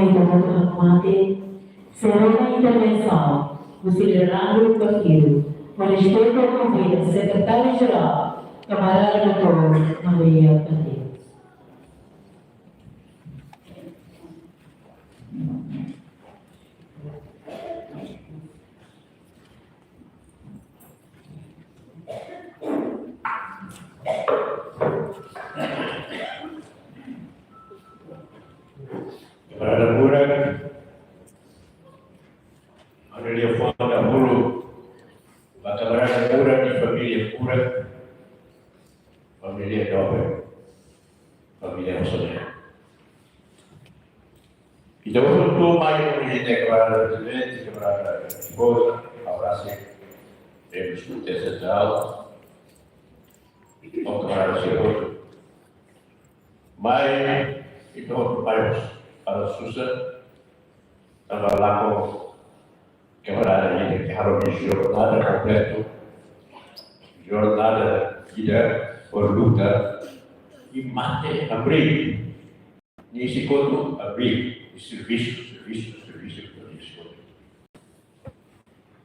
ita-boot hakmatek, sei rona intervensaun husi liderandu partidu, ho respeitu konvida Sekretáriu-Jerál, kamarada doutór Maria Candeia. Kamarada Burak, ha'u-nia liafuan dahuluk ba kamarada Burak nia família Burak, família Nobel, família Rosalia. Ita hotu mai, ita kamarada prezidente, kamarada espoza, abraço, membros do T C T L, ho kamarada sira hotu. Mai, ita hotu mai para susar, tanba la'ós kamarada ida ke halo jornada kompletu, jornada ida por luta, i mate hamriik. Nia sei kotu hamriik, i servisu, servisu, servisu, servisu.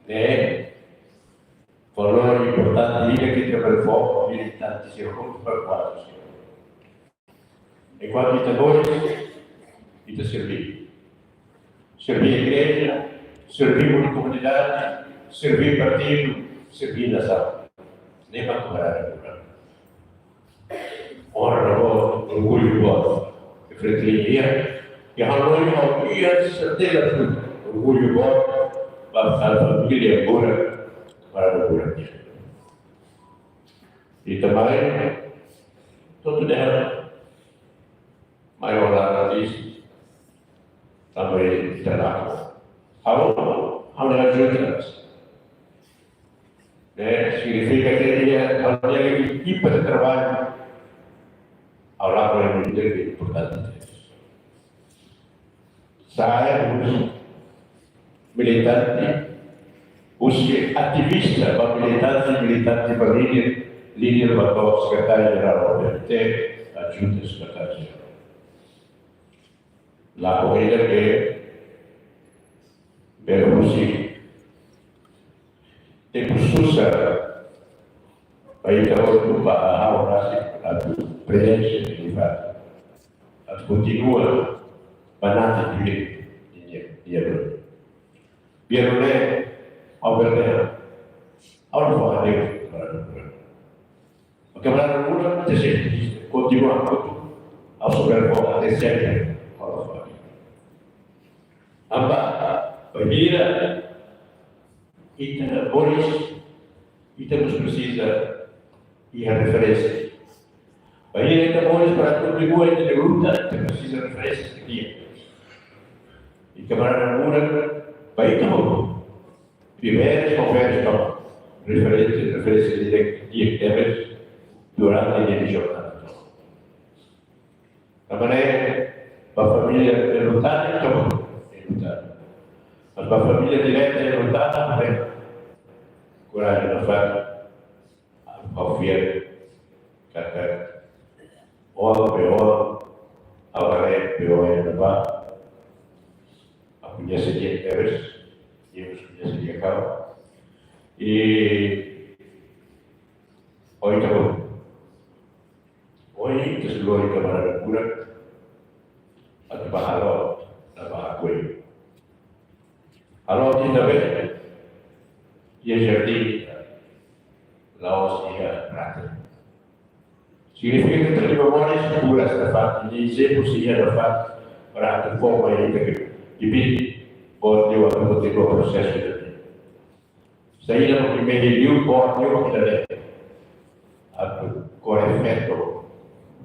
Ne'e valór importante ida ke ita bele fó ba militante sira hotu, ba kuadru sira. Enkuantu ita moris, ita serbí. Serbí igreja, serbí komunidade, serbí partidu, serbí nasaun. Ne'e mak kamarada Burak. Onra boot, orgullu boot. Ke frente linha, ke hanoin ha'u iha serteza, orgullu boot ba família Burak, kamarada Burak. Ita mai, to'o dehan, mai hola ratis, tanba ita la. Ha'u, ha'u la ajuda. Ne'e signifika ke ita, ha'u-nia ekipa de traballu, ha'u la pode mentir ke importante. Sai husi militante, husi ativista ba militante, militante ba líder, líder ba to'o sekretáriu-jerál O P M T, ajuda sekretáriu-jerál. La korrida ke bele husi tempu susar, ba ita hotu ba ha'u rasik atu preenxe de fato. Atu kontinua ba natar diri, diri, diri. Biar ne'e ha'u bele, ha'u la fó adeus, kamarada Burak. Kamarada Burak, ita sei kontinua hotu, ha'u sei bele fó até sempre, ha'u la fó adeus. Tanba, bainhira ita moris, ita mós presiza iha referénsia. Bainhira ita moris para atu kontinua ita-nia luta, ita presiza referénsia di'ak. I kamarada Burak, ba ita hotu, primeiru, primeiru, referénsia, referénsia di'ak, di'ak tebes durante nia jornada. Tanba ne'e, ba família enlutadu, entaun, enlutadu. Mas ba família direta enlutada, ne'e korajen nafatin, ha'u fiar katak oan be oan, ha'u haree be oan iha ne'ebá, ha'u koñese di'ak tebes, nia mós koñese di'ak ha'u. I, ohin ita, ohin ita sei lori kamarada Burak atu bá halo, atu bá hakoi. Halo ita be iha jardín, la'ós iha prater. Signifika ke ita-nia moris buras nafatin, nia ezemplu sei iha nafatin, para atu forma ita ke debit, boot nia atu kontinua prosesu ida-ne'e. Saida mak imi liu, boot nia mak ida-ne'e. Atu kore feto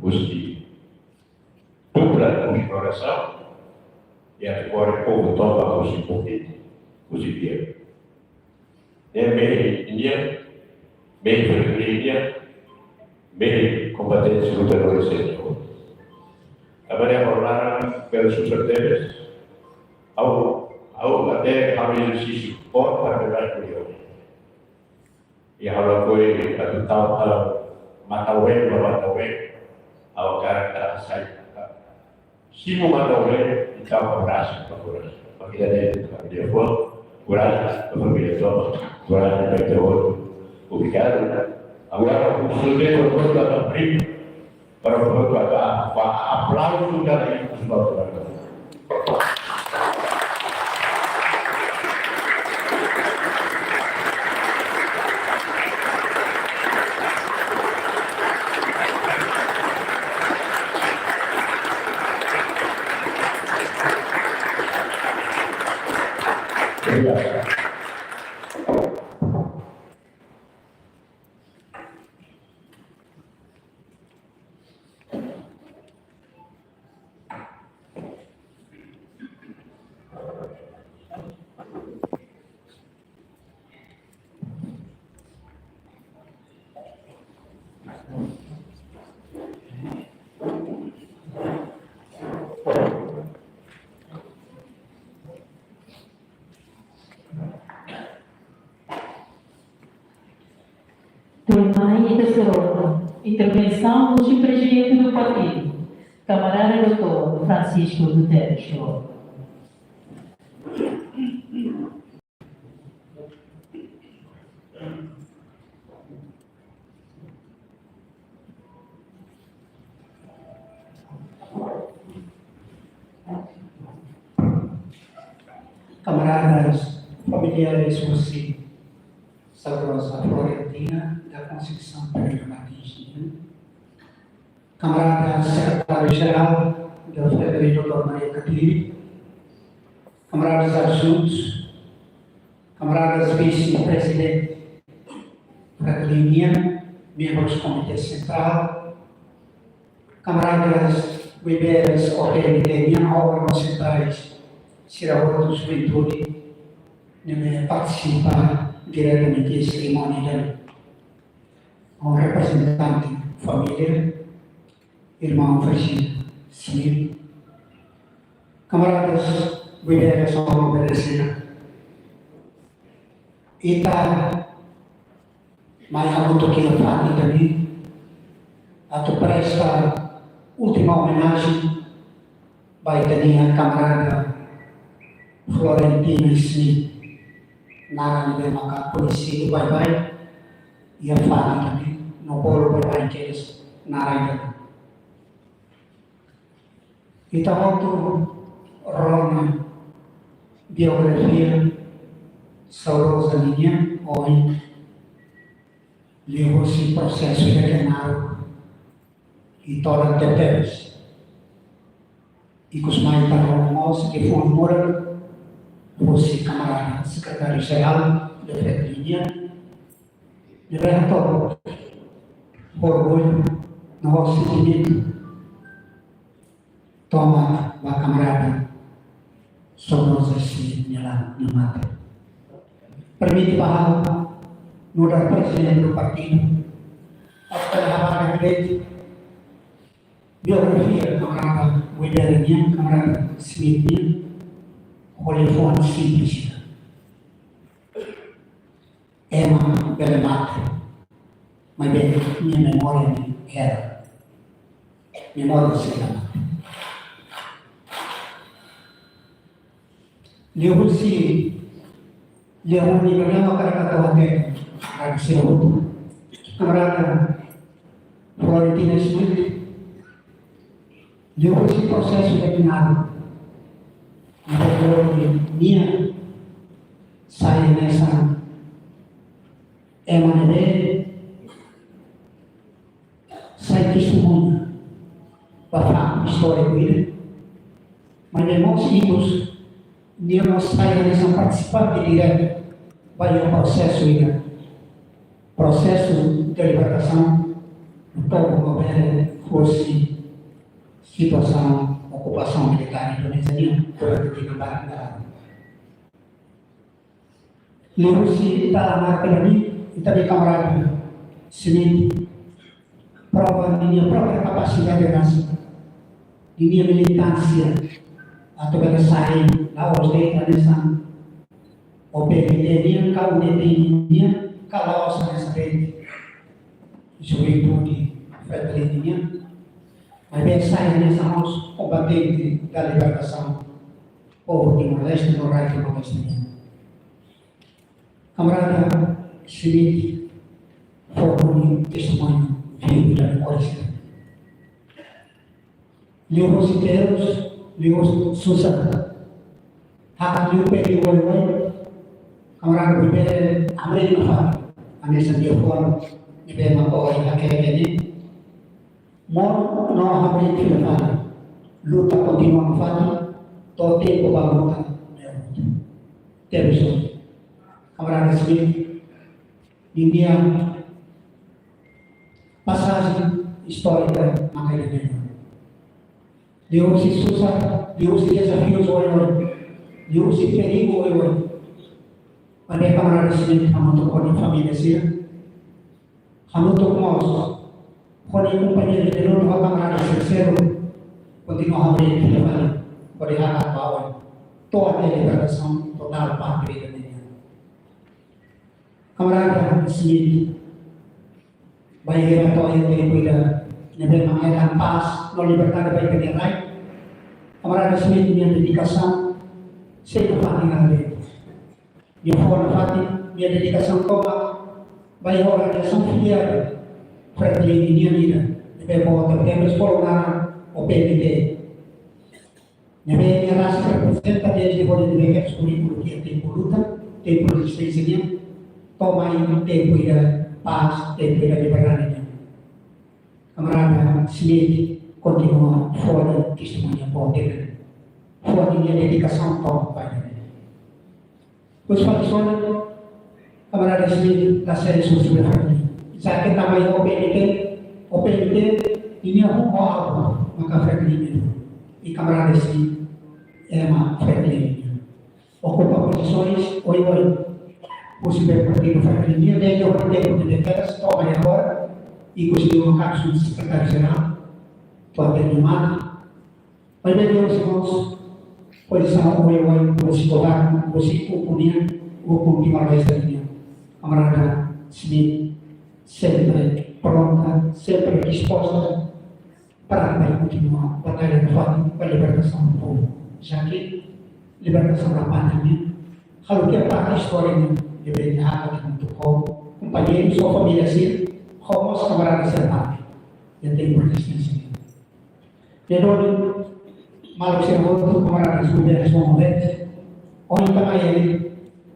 husi dupla konfigurasaun, i atu kore povu tomak husi povu, husi dia. Ne'e mehi nian, mehi família nian, mehi kombatente lutadór sira-nian. Tanba ne'e ha'u laran bele susar tebes, ha'u, Ha'u até ha'u ezersísiu, por para bebas kuliah. Iha ha'u lakohi atu tau ha'u matan-uein ba matan-uein, ha'u hakarak atu hasai. Simu matan-uein, entaun abrasu ba korasaun. Ba ita-nia família, korasaun ba família tomak, korasaun ba ita hotu. Obrigadu. Agora, o professor Pedro Costa da Brito, para o professor Costa, aplauso da Rede dos Nossos. Tuirmai ita sei rona intervensaun husi Prezidente do Partido, Kamarada doutór Francisco Guterres. Kamaradas, familiares husi saudoza Florentina da Conceição Pereira Martins, kamarada sekretáriu-jerál da F E D L I, doutór Maria Katiri, kamaradas adjuntus, kamaradas vise-prezidente F E D L I nian, membrus Komité Sentrál, kamaradas Buiberas O P M T nian, órgaun sentrais, sira hotu, juventude, ne'ebé partisipa diretamente iha serimónia ida-ne'e. Ho reprezentante família, irmaun Francisco Smith, kamaradas Buiberas, órgaun obedesida. Ita mai hamutuk iha fatin ida-ne'e atu presta última omenajen ba ita-nia kamarada Florentina Smith, naran ne'ebé maka koñesidu baibain iha fatin ida-ne'e, no bolu baibain kedas naran ida-ne'e. Ita hotu rona biografia saudoza nian, ohin liuhusi prosesu ida ke naruk i todan tebetebes. Ikus mai ita rona mós defuitu moras husi kamarada sekretáriu-jerál da F E D L I nian, ne'ebé hato'o orgullu no sentimentu tomak ba kamarada saudoza Smith nia laran, nia mate. Permite ba ha'u, nu'udar prezidente do partidu, atu hato'o hakarak de'it biografia kamarada Buiberas nian, kamarada Smith nian, ho liafuan simples ida. Ema bele mate, maibé nia memória ne'e hela. Memória sei la mate. Liuhusi, liuhusi nia memória, hakarak atu hatete, hakarak sei hotu. Kamarada Florentina Smith, liuhusi prosesu ida ke naruk, nia sai hanesan ema ne'ebé sai testemuña ba faktu istóriku ida. Maibé mós ikus, nia mós sai hanesan partisipante diretu ba iha prosesu ida, prosesu de libertasaun do povu maubere husi situasaun okupasaun militár Indonézia nian durante tinan barak ida. Liuhusi ita-nia kamarada, ita-nia kamarada Smith prova ninia própria kapasidade, ninia militánsia atu bele sai la'ós de'it hanesan O P M T nian ka U D T nian ka la'ós hanesan de'it juventude Fretilin nian. Maibé sai hanesan mós kombatente da libertasaun povu Timor-Leste no rai Timor-Leste nian. Kamarada Schmidt fó ha'u-nia testemuñu vivu ida no korasaun. Liuhusi terus, liuhusi susar. Hakat liu pedi woi-woi. Kamarada bebé amre no fa. Ame sandia fora. Bebé mako ai hakere kene. Monu no hamriik fila fali. Luta kontinua nafatin, to'o tempu ba luta ne'e hotu. Terus, kamarada Schmidt, ninia pasajen istórika maka ida-ne'e. Liuhusi susar, liuhusi dezafiu oioin, liuhusi perigu oioin. Maibé kamarada Schmidt hamutuk ho nia família sira. Hamutuk mós ho nia kompañeiru de luta, ho kamarada sira seluk, kontinua hamriik fila fali, hodi hakat ba oin, to'o até libertasaun totál pátria ida-ne'e. Kamarada Schmidt, bainhira to'o iha tempu ida ne'ebé mak hetan pás no liberdade ba ita-nia rai. Kamarada Schmidt nia dedikasaun sei nafatin de'it. Nia fó nafatin, nia dedikasaun tomak ba iha organizasaun filiál Fretilin nian ida, ne'ebé boot tebes bolu naran O P M T. Ne'ebé nia rasik reprezenta dezde hodi ne'ebé ke kurríkulu iha tempu luta, tempu rezisténsia nian, to'o mai tempu ida pás, tempu ida liberdade nian. Kamarada Schmidt kontinua fó testemuñu boot tebes. Fó ninia dedikasaun tomak ba ida-ne'e. Depois fala sobre kamarada Schmidt la sei husi Fretilin. Sá ke tama iha O P M T, O P M T ninia hun ho aban maka Fretilin nian. I kamarada Schmidt ema Fretilin nian. Okupa pozisaun oioin. Husi be partidu Fretilin nian, dezde tempu de dékadas to'o mai agora. Inkluzive maka'as sekretáriu jerál, to'o até nia mate. Maibé Deus, irmãos, pozisaun oioin, husi governu, husi ukun nian, ukun Timor-Leste nian. Kamarada Schmidt sempre pronta, sempre disposta para bele kontinua batalla nafatin ba libertasaun do povu. Já que libertasaun da pátria nian, halo ke parte istória nian, ne'ebé nia hakat hamutuk ho kompañeiru, sira, família sira, ho mós kamarada sira parte. Nia tenke rezisténsia nian. Nia duni, maluk sira hotu, kamarada sira, sira mover. Ohin ita mai,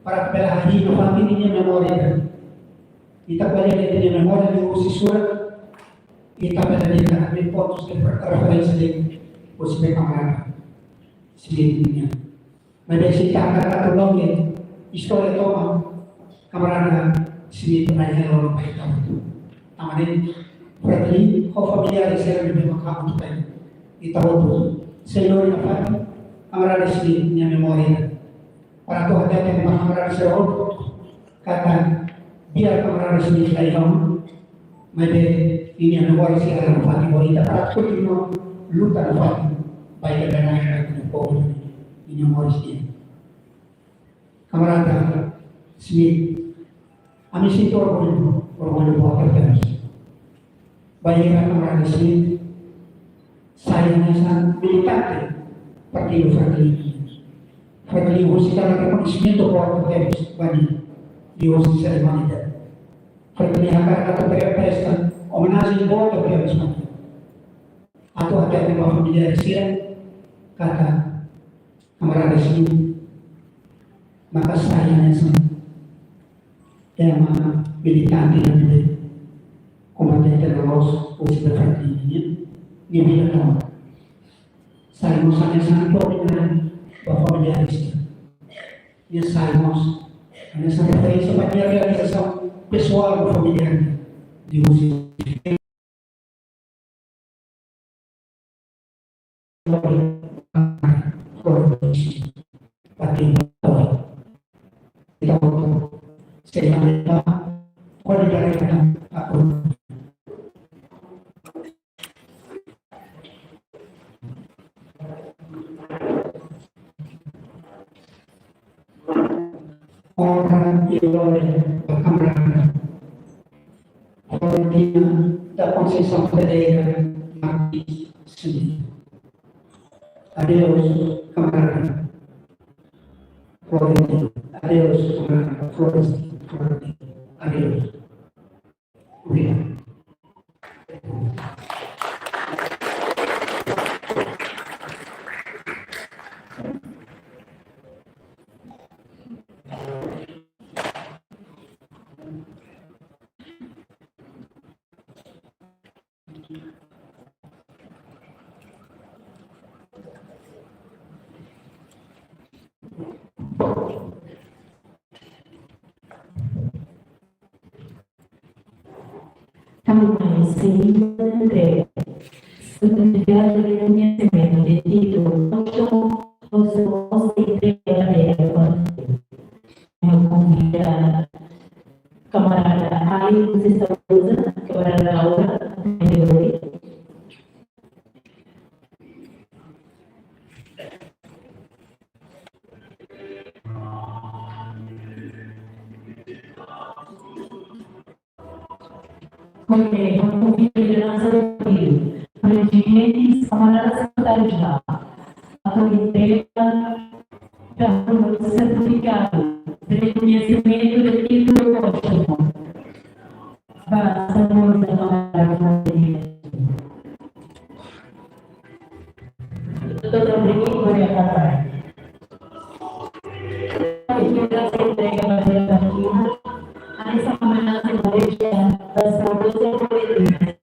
para bele harii nafatin ninia memória. Ita bele lee ninia memória, liuhusi surat, ita bele lee pontus de referénsia de, husi be kamarada Schmidt nian. Maibé se ita hakarak atu longe istória tomak, kamarada Schmidt rai hela ona ba ita hotu. Tanba ne'e, Fretilin ho familiares sira ne'ebé mak hamutuk ho ita hotu sei lori nafatin kamarada Schmidt nia memória. Para atu hateten ba kamarada sira hotu katak biar kamarada Schmidt la iha ona, maibé ninia memória sei hela nafatin ho ita para kontinua luta nafatin ba ita-nia rai, ba ita-nia povu, ninia memória sira. Kamarada Schmidt, ami sente orgullu, orgullu boot tebes. Bainhira kamarada Schmidt sai hanesan militante partidu Fretilin. Fretilin husu dala rekoñesimentu boot tebes ba nia, liuhusi serimónia ida. Fretilin hakarak atu presta omenajen boot tebes ba nia. Atu hateten ba familiares sira katak kamarada Schmidt maka sai hanesan ema militante ida ne'ebé kombatente loloos husi be Fretilin nian, nia vida tomak. Sai mós hanesan dominan ba familiares sira. Nia sai mós hanesan referénsia ba nia realizasaun pesoál no familiár nian. Liuhusi Honra i glória ba kamarada Florentina da Conceição Pereira Martins Schmidt. Adeus, kamarada Florentina. Adeus, kamarada Florentina. Adeus. Obrigadu. Tanba esse entrega, certificado de reconhecimento de título, posto, posto, entrega de Ha'u konvida kamarada Ali José Sousa, kamarada Laura, Melhori. Oke, ha'u konvida lideransa do partidu, prezidente, kamarada sekretáriu jerál, atu entrega da certificado de reconhecimento de título póstumo. Ba, Samuel da kamarada. Doutor Rodrigo Correia Carvalho. Entrega ba diretor partidu, a essa homenagem da Igreja das Forças Políticas.